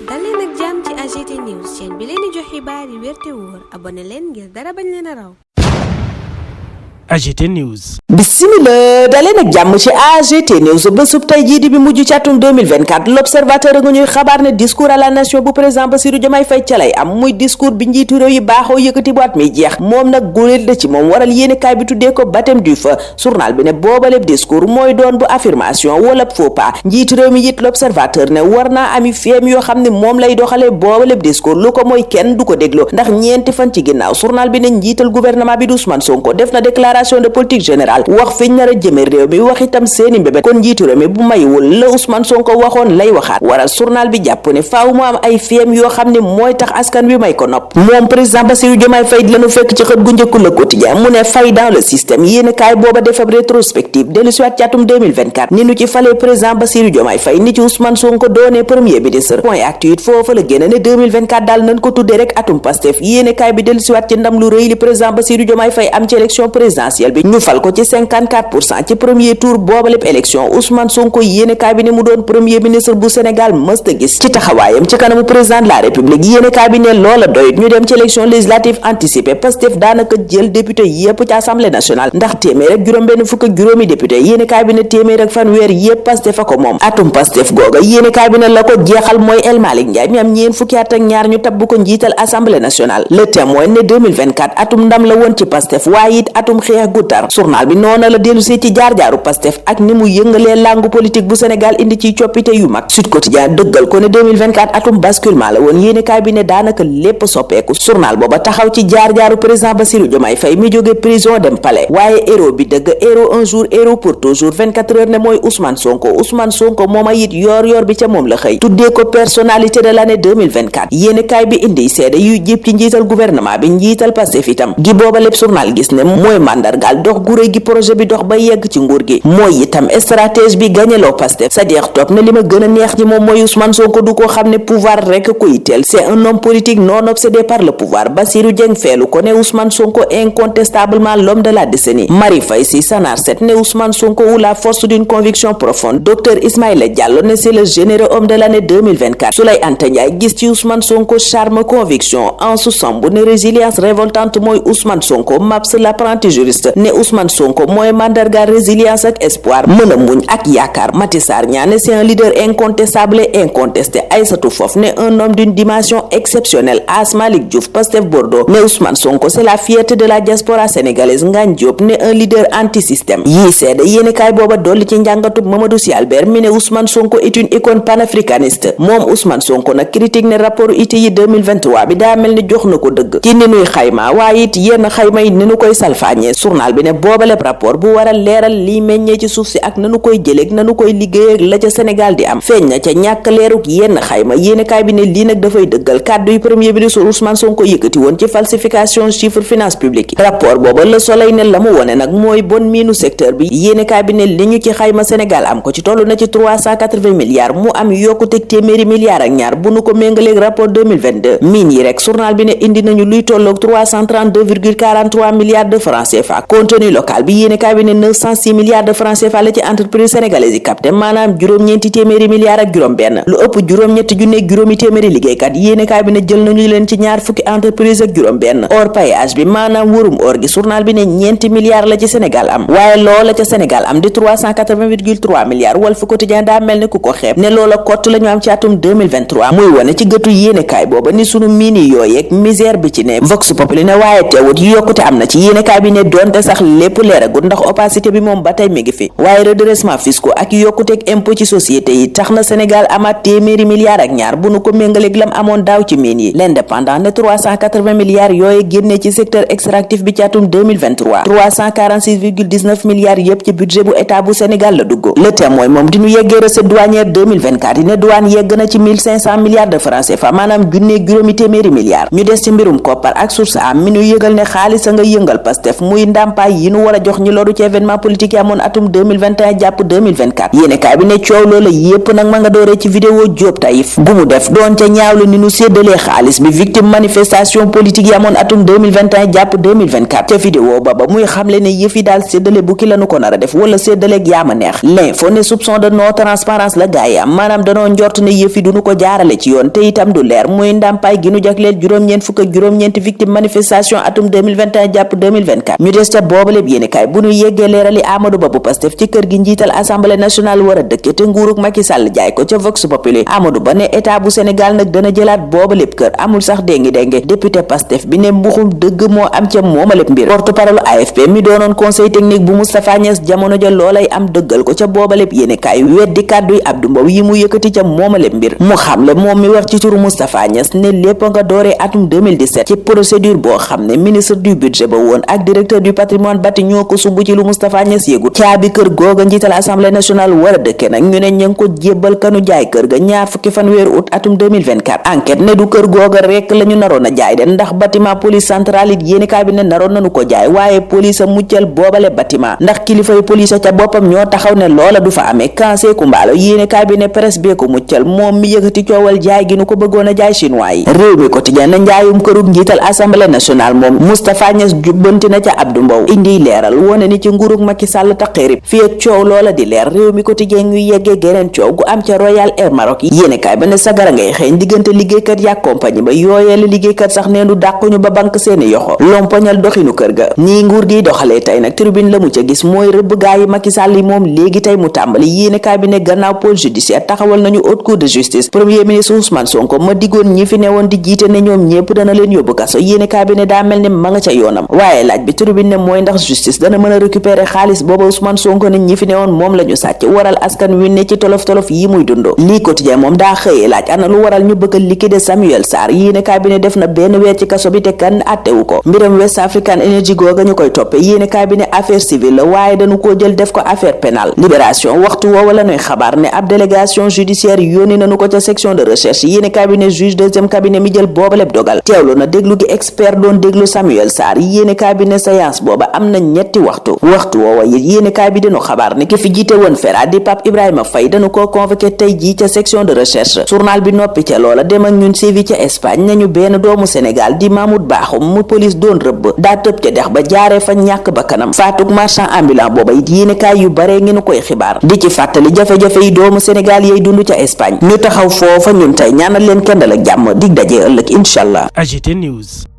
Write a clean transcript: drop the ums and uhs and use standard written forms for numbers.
dal leen ak jàmm ci AGT News chaîne bi leen di jox xibaar yi wér te wóor abonné leen ngir dara bañ leen a raw. AGT News. Bismillah daleen ak jàmm ci AGT News bésub tey jii di bi mujj ci atum 2024 l'observateur nga ñuy xabaar ne discours à la nation bu président Bassirou Diomaye Faye ca lay am muy discours bi njiitu réew yi baaxoo yëkkati bu at mi jeex moom nag guléel la ci moom waral yéenekaay bi tuddee ko baptême du feu journal bi ne boobaleb discours mooy doon bu affirmation wala faux pas njiitu réew mi it l'observateur ne war naa ami feem yoo xam ne moom lay doxalee boobaleb discours lu ko mooy kenn du ko déglu ndax ñeenti fan ci ginnaaw journal bi ne njiital gouvernement bi di Ousmane Sonko def na déclaration de politique générale wax fiñ nar a jëme réew mi wax itam seeni mbébét kon njiitu réew mi bu mayiwul la Ousmane Sonko waxoon lay waxaat waral journal bi jàpp ne faaw mu am ay feem yoo xam ne mooy tax askan wi may ko nopp moom président Bassirou Diomaye Faye lañu fekk ci xët gu njëkku Le Quotidien mu ne fay dans le système yéen kaay booba defab rétrospective dellu siwaat ci atum 2024 ni nu ci falee président Bassirou Diomaye Faye ni ci Ousmane Sonko doonee premier ministre point actu it foofa la génn ne 2024 daal nañ ko tuddee rek atum Pastef yéen kaay bi dellu siwaat ci ndam lu rëy li président Bassirou Diomaye Faye am ci élection présidentielle bi ñu fal ko ci 54% ci premier tour booba lépp élection Ousmane Sonko yéenekaay bi ne mu doon premier ministre bu Sénégal mësta gis ci taxawaayam ci kanamu président de la République yéenekaay bi ne loola doyut ñu dem ci élection législative anticipée Pastef daanaka jël député yépp ci assemblée nationale ndax téeméer ak juróom-benn fukk ak juróomi député yéenekaay bi ne téeméer ak fanweer yépp Pastef a ko moom atum Pastef googa yéenekaay bi ne la ko jeexal mooy El Malick Ndiaye mi am ñeen fukki at ak ñaar ñu tabb ko njiital assemblée nationale Le Témoin ne 2024 atum ndam la woon ci Pastef waaye it atum xeex gu tar journal bi noona la dellu see ci jaar-jaaru Pastef ak ni mu yëngalee langue politique bu Sénégal indi ci coppite yu mag Sud Quotidien dëggal ko ne 2024 atum basculement la woon yéenekaay bi ne daanaka lépp soppeeku journal booba taxaw ci jaar-jaaru président Bassirou Diomaye Faye mi jóge prison dem palais waaye héros bi dëgg héros un jour héros pour toujours 24 heures ne mooy Ousmane Sonko mooma it yoor bi ca moom la xëy tuddee ko personnalité de l'année 2024 yéenekaay bi indi seede yu jëpp ci njiital gouvernement bi njiital Pastef itam gi booba lépp journal gis ne mooy mandargaal dox gu rëy gi projet bi dox ba yegg ci nguur gi mooy itam stratégie bi gañeloo Pastef c'est-à-dire topp ne li ma gën a neex ci moom mooy Ousmane Sonko du ko xam ne pouvoir rek ko yitteel c'est un homme politique non obsédé par le pouvoir Bassirou Dieng feelu ko ne Ousmane Sonko incontestablement l'homme de la décennie Marie Faye Sy Sanar Set ne Ousmane Sonko ou la force d'une conviction profonde docteur Ismaïla Diallo ne c'est le généreux homme de l'année 2024 Souley Anta Ndiaye gis ci Ousmane Sonko charme conviction Ansou Samb ne résilience révoltante mooy Ousmane Sonko Maps l'apprenti juriste ne Ousmane Sonko mooy mandarga résilience ak espoir mën a muñ ak yaakaar Maty Sarr Niane c'est un leader incontestable et incontesté Aïssatou Fof ne un homme d'une dimension exceptionnelle Asmalik Diouf Pastef Bordeaux ne Ousmane Sonko c'est la fierté de la diaspora sénégalaise Ngagne Diop ne un leader anti-système yii seede yéenekaay booba dolli ci njàngatub Mamadou Sy Albert mi ne Ousmane Sonko est une icône panafricaniste moom Ousmane Sonko nag critique ne rapport ITI 2023 bi daa mel ni jox na ko dëgg ci ni nuy xayma waaye it yenn xayma yi ni nu koy salfaañee journal bi ne boobaleb rapport bu waral leeral liy meññee ci suuf si ak nanu koy jëleeg nanu koy liggéey la ca Sénégal di am feeñ na ca ñàkk leeruk yenn xayma yéenekaay bi ne lii nag dafay dëggal kàddu yu premier ministre Ousmane Sonko yëkkati woon ci falsification chiffre finance publique yi rapport booba Le Soleil ne la mu wone nag mooy bon miinu secteur bi yéenekaay bi ne li ñu ci xayma Sénégal am ko ci tollu na ci 380 milliards mu am yokkuteg téeméeri milliards ak ñaar bu nu ko méngaleeg rapport 2022 miin yi rek journal bi ne indi nañu luy tolloog 332,43 milliards de francs CFA contenu local bi yéenekaay bi ne 906 milliards de francs CFA la ci entreprise sénégalaise yi capté maanaam juróom-ñeenti téeméeri milliards ak juróom benn lu ëpp juróom-ñetti junneeg juróomi téeméeri liggéeykat yéenekaay bi ne jël nañu leen ci ñaar fukki entreprise ak juróom benn or paillage bi maanaam wërum or gi journal bi ne ñeenti milliards la ci Sénégal am waaye loola ca Sénégal am di 380,3 milliards Walf Quotidien daa mel ni ku ko xeeb ne loola kott la ñu am ci atum 2023 muy wane ci gëtu yéenekaay booba ni sunu miini yooyeeg misère bi ci ne Vox Populi ne waaye teewut yokkute am na ci yéenekaay bi ne doonte sax lépp leeragut ndax opacité bi moom ba tey mi ngi fi waaye redressement fiscaux ak yokkuteeg impôt ci société yi tax na Sénégal amaat téeméeri milliards ak ñaar bu nu ko méngaleeg lam amoon daaw ci miin yi l'indépendant ne 380 milliards yooye génne ci secteur extractif bi ci atum 2023 346,19 milliards yépp ci budget bu état bu Sénégal la dugg Le Témoin moom di ñu yeggee recette douanière 2024 yi ne douane yegg na ci 1500 milliards de francs CFA maanaam junneeg juróomi téeméeri milliards ñu des ci mbirum koppar ak source am mi ñu yëgal ne xaalis a nga yëngal Pastef muy ngir ndàmpaay yi nu war a jox ñi loru ci événement politique yi amoon atum 2021 jàpp 2024 yéenekaay bi ne coow loola yépp nag ma nga dooree ci vidéo Diop Taïf gu mu def doon ca ñaawlu ni nu séddalee xaalis bi victime manifestation politique yi amoon atum 2021 jàpp 2024 ca vidéo ba muy xamle ne yëf yi daal séddale bukki lanu ko nar a def wala séddaleeg yaama neex l'info ne soupçon de non transparence la gaay am maanaam danoo njort ne yëf yi duñu ko jaarale ci yoon te itam du leer muy ndàmpaay gi nu jagleel juróom-ñeenti victime manifestation atum 2021 jàpp 2024 ñu des ca boobaleb yéenekaay bu ñu yeggee leerali Amadou Ba bu Pastef ci kër gi njiital assemblée nationale war a dëkke te nguurug Macky Sall jaay ko ca Vox Populi Amadou Ba ne état bu Sénégal nag dana jëlaat boobaleb kër amul sax déngi député Pastef bi ne mbuxum dëgg moo am ca moomaleb mbir porte-parole AFP mi doonoon conseil technique bu Moustapha Niasse jamono ja loolay am dëggal ko ca boobaleb yéenekaay weddi kàdduy Abdou Mbow yi mu yëkkati ca moomaleb mbir mu xamle moom mi wax ci turu Moustapha Niasse ne lépp nga dooree atum 2017 ci procédure boo xam ne ministre du budget ba woon ak directeur du patrimoine bâti ñoo ko sumb ci lu Moustapha Niasse yégut caabi kër googa njiital assemblée nationale war a dëkke nag ñu ne ña ngi ko jébbal kanu jaay kër ga ñaar fukki fan weeru août atum 2024 enquête ne du kër googa rekk la ñu naroon a jaay de ndax bâtiment police centrale it yéenekaay bi ne naroon nañu ko jaay waaye police a muccal boobale bâtiment ndax kilifay police ca boppam ñoo taxaw ne loola du fa amee kansee kumbaalo yéenekaay bi ne presse bee ko muccal moom mi yëkkati coowal jaay gi nu ko bëggoon a jaay chinois yi réew mi quotidien na njaayum kërug njiital assemblée nationale moom Moustapha Niasse jubbanti na ca Abdou Mbow indi leeral wone ni ci nguurug Macky Sall taqirib fi ak coow loola di leer réew mi quotidien ñu yeggee geneen coow gu am ca Royal Air Maroc yéenekaay ba ne sagara ngay xeeñ diggante liggéeykat yak compagnie ba yooyee la liggéeykat sax neenu dàquñu ba banque seeni yoxo lompoñal doxinu kër ga nii nguur giy doxalee tey nag tribune la mu ca gis mooy rëbb gaa yi Macky Sall yi moom léegi tey mu tàmbali yéenekaay bi ne gannaaw pôle judiciaire taxawal nañu haute cour de justice premier ministre Ousmane Sonko ma diggoon ñi fi newoon di jiite ne ñoom ñépp dana leen yóbbu kaso yéenekaay bi ne daa mel ni ma nga ca yoonam waaye laaj bi tribune ne mooy ndax justice dana mën a récupérer xaalis booba Ousmane Sonko ne ñi fi newoon moom la ñu sàcc waral askan wi ne ci tolof-tolof yi muy dundo lii quotidien moom daa xëyee laaj ana lu waral ñu bëgg a liquider Samuel Sarr yéenekaay bi ne def na benn weer ci kaso bi te kan attewu ko mbiram West African Energy googa ñu koy toppe yéenekaay bi ne affaire civile la waaye dañu koo jël def ko affaire pénale libération waxtu woowa la ñuy xabaar ne ab délégation judiciaire yónni nañu ko ca section de recherche yéenekaay bi ne juge deuxième cabinet mi jël boobaleb dogal teewlu na déglu gi expert doon déglu Samuel Sarr yéenekaay bi ne séance booba am na ñetti waxtu woowa it yéenekaay bi dañu xabaar ne ki fi jiite woon FERA di Pape Ibrahima Faye dañu ko convoqué tey jii ca section de recherche journal bi noppi ca loola dem ak ñun sévi ca Espagne nañu benn doomu Sénégal di Mahmoud Bakhoum mu police doon rëbb daa tëb ca dex ba jaaree fa ñàkk ba kanam faatuk marchand ambulant booba it yéenekaay yu bare ngi nu koy xibaar di ci fàttali jafe-jafe yi doomu Sénégal yay dund ca Espagne ñu taxaw foofa ñun tey ñaanal leen kendal ak jàmm dig daje ëllëg incha allah. AGT News.